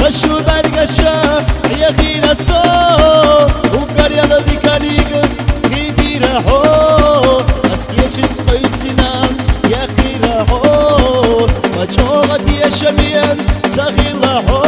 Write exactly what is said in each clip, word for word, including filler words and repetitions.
Шубаргаша, яхира со, угаряла дикалиг, митира хо, аскечис къойсинан, яхира хо, мачогъа дия шамиян, цагила хо.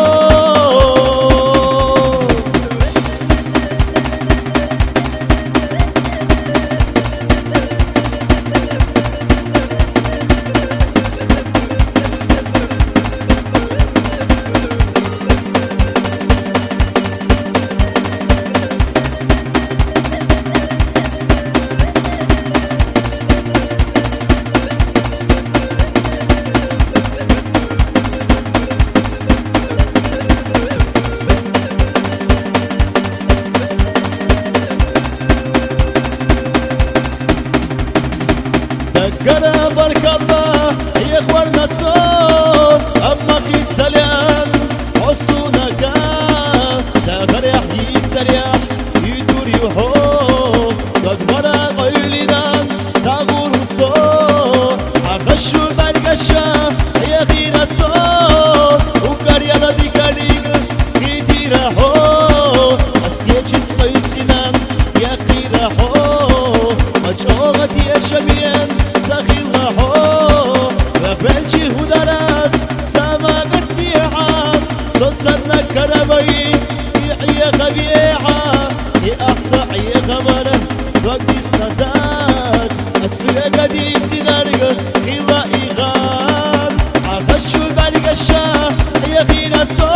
Дагара баркалла, ихвар нацо, амма хицалиан, осунага, дагаряхь, исаряхь, итур юхо, дагвара гъайлидан, дагурусо, ахашу баргаша, яхирасо, угаряла дикалиг, митира хо, аскечис къойсинан, яхира хо, мачогъа дия шамиян, цагила хо, вахвелчи гьударас, самагат дия гьан, сосанна карабаи, и гьия хабиэха, и ахса гьия хабара, вагдисна дац, ас уяга дицинарга, хила игъан, ахашу баргаша, яхирасо,